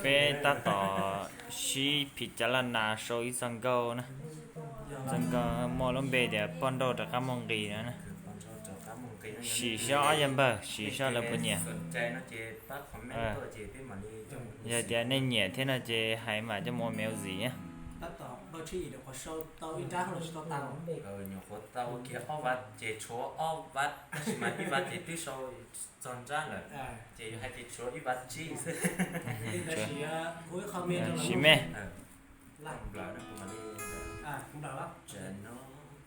Peb tab tom sib phim cav laj nas sau ib txoj nkauj na. Txoj nkauj muaj lub npe tias poj nrauj rov qab muaj nqis no na. Sim seb ob yawg npawg, sim seb lawv puas nyiam. Yog tias nej nyiam thiab no ces hais mam coj mus ua music na. Nyuam qhuav tau kiag ob vaj ces tshuav ob vaj tab sis mas ib vaj ces twb sau txog nrab lawm, ces yuav hais tias tshuav ib vaj tsib xwb. Sim me.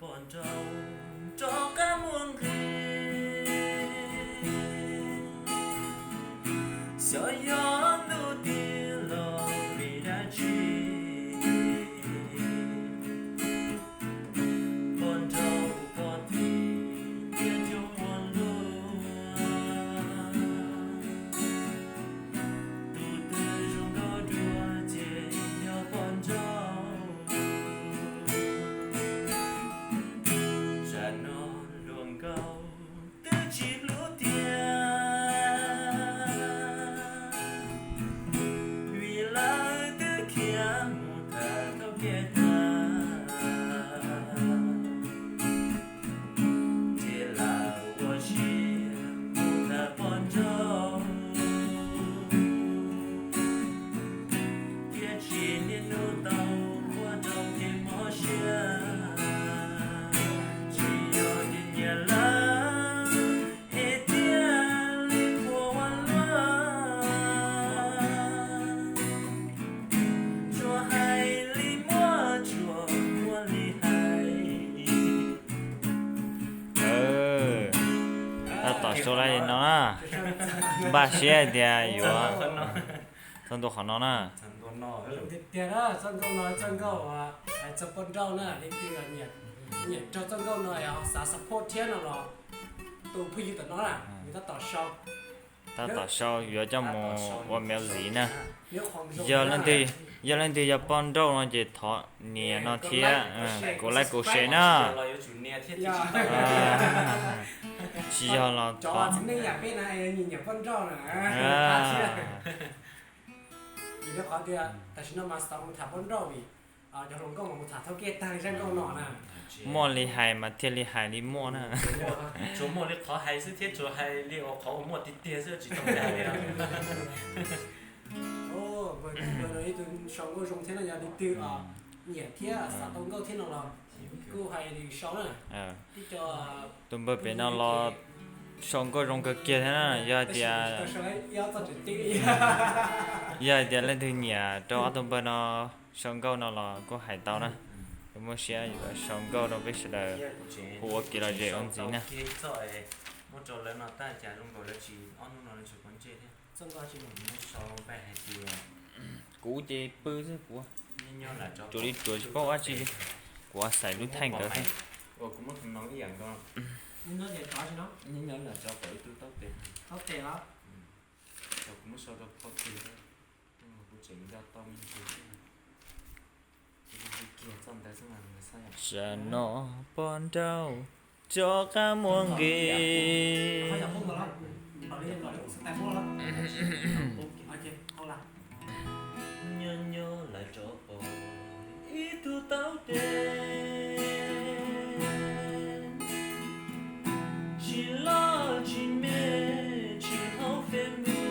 Poj nrauj rov qab muaj nqis, xyov yog ntuj tig los vim dab tsi. Poj nrauj poj thim thiab coob ua luaj, tus twg zoo nkauj dua ces yog poj nrauj. Tsam no hluas nkauj twb tsis hlub tiag, vim lawv twb khiav mus tham thaub kiag tag, ces lam ua siab mus tham poj nrauj, thiab tsis niaj hnub tau ua rau kev mob siab. Tsis yog tias nyiam lawv es thiaj li qhuas ua luaj, tsuas hais li muaj tsuas muaj li hais. Tab tom sau li no na, npaj siab hais tias yuav txog ntua qhov no na. Tiag tiag na, txoj nkauj no txoj nkauj hais txog poj nrauj na, leej twg nyiam raug txoj nkauj no xav support thiab no los tus phooj ywg tom no na, nws tab tom sau. Tab tom sau yuav coj mus ua music na. Yog leej twg, yog leej twg yog poj nrauj no ces thov nias no thiab. Kuv like kuv share na. Tsis yog los thov. Vim rau qhov tias tam sim no mas xav mus tham poj nrauj vim cov hluas nkauj mas mus tham thaub kiag tag li zaj nkauj no na. Muaj li hais mas thiaj li hais li muaj na. Tsuas muaj li qhov hais xwb thiab tsuas hais li qhov uas muaj tiag tiag xwb tsis tau hais li. Ib tug sau nkauj zoo thiab no yog leej twg nyiam thiab xav tau nkauj thiab no los kuj hais li sau na. Tus npawg pem no los sau nkauj zoo kawg kiag thiab na, yog hais tias, yog hais tias leej twg nyiam rau ob tug npawg no sau nkauj no los kuj hais tau na. Kuv muaj siab yuav sau nkauj rau peb sawv daws hu ua kev lom zem ua ntxiv na. Kuv ces pw xwb kuv, tsuas li tsuas tsis paub dab tsi li. Kuv xaiv lub theej ntawd xwb. Tam no poj nrauj rov qab muaj nqis. Nyob nyob lawv rov pom ib tug taub tes, tsis loj tsis me, tsis haum Facebook.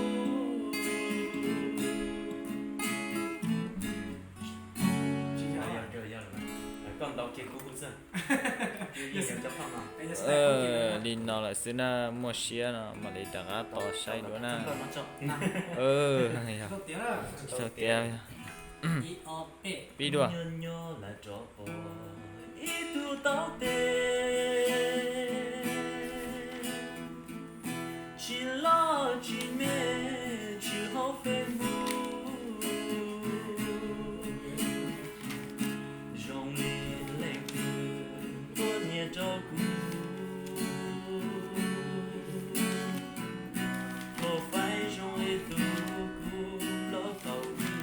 Koj ntaus kiag kuv xwb. Li no lawm xwb na, muaj siab no mam li rov qab tos saib dua na. Txog tiag, pib dua. Nyob nyob lawv rov pom ib tug taub tes, tsis loj tsis me, tsis haum Facebook. Zoo li leej twg tuaj nias rau kuv, koj faib zoo li tus kuv plaub tau ib.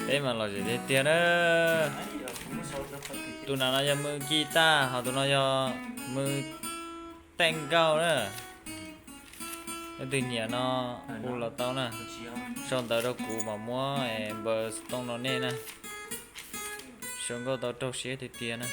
Peb mas lom zem tiag tiag na. Tus no no yog mws kis taj, ho tus no yog mws teej nkauj na. Leej twg nyiam no hu los tau na. Sau ntawv rau kuv mam muab npawb xov tooj rau nej na. Sau nkauj tau raug siab tiag tiag na.